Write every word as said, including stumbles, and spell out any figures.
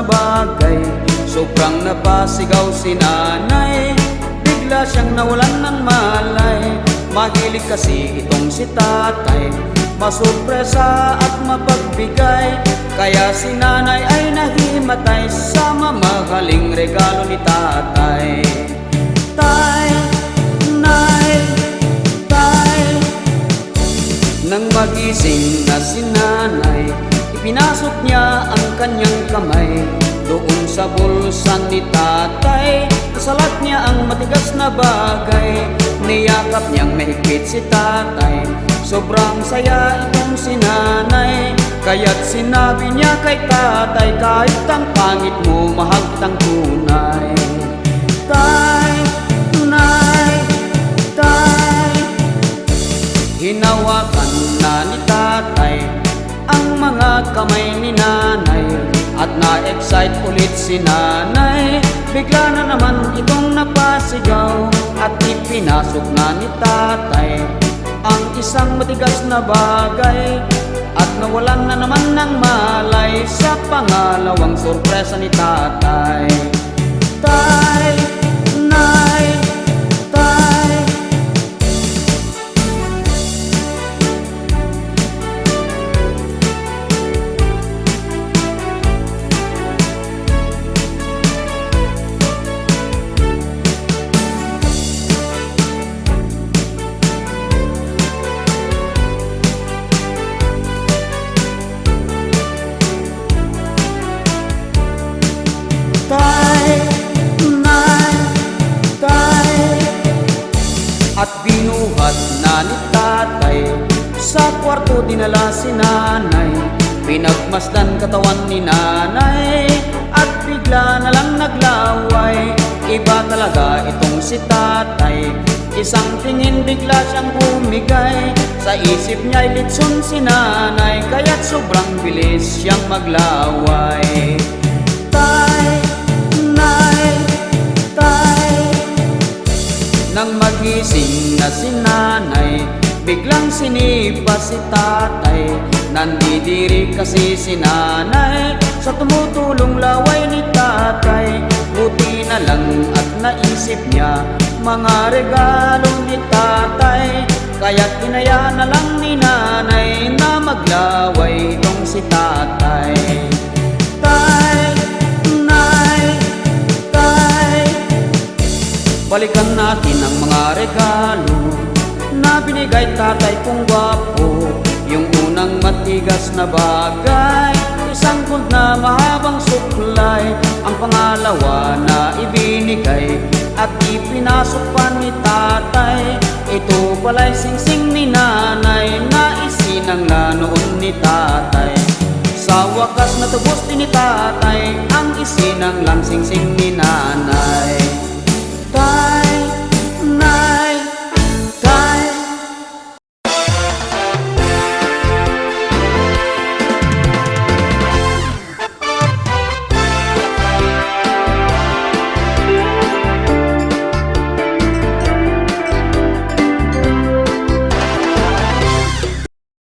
bagay. Sobrang napasigaw si nanay, bigla siyang nawalan ng malay. Mahilig kasi itong si tatay, masurpresa at mapagbigay. Kaya si nanay ay nahimatay sa mamahaling regalo ni tatay. Tay, nay, tay, nang magising na si nanay, ipinasok niya ang kanyang kamay doon sa bulsa ni tatay. Nasalat niya ang matigas na bagay, niyakap niyang mahigpit si tatay. Sobrang saya itong si nanay, kaya't sinabi niya kay tatay, "Kahit ang pangit mo, mahal kitang tunay." Tay, nay, tay. Hinawakan na ni tatay ang mga kamay ni nanay at na-excite ulit si nanay. Bigla na naman itong napasigaw at ipinasok na ni tatay ang isang matigas na bagay at nawalan na naman ng malay sa pangalawang sorpresa ni tatay. Tay, nay, tay. Tay, nay, tay. At binuhat na ni tatay, sa kwarto dinala si nanay. Pinagmasdan katawan ni nanay at bigla na lang naglaway. Iba talaga itong si tatay, isang tingin bigla siyang bumigay. Sa isip niya'y litson si nanay, kaya't sobrang bilis siyang maglaway. Tay, nay, tay. Nang magising na si nanay, biglang sinipa si tatay. Nandidiri kasi si nanay sa tumutulong laway ni tatay. Buti na lang at naisip niya mga regalo ni tatay, kaya't hinayaan na lang ni nanay na maglaway itong si tatay. Tay, nay, tay. Balikan natin ang mga regalo na binigay tatay kong gwapo. Yung unang matigas na bagay, isang gold na mahabang suklay. Ang pangalawa na ibinigay at ipinasok pa ni tatay. Ito pala'y singsing ni nanay na isinangla noon ni tatay. Sa wakas, natubos din ni tatay ang isinanglang singsing ni nanay.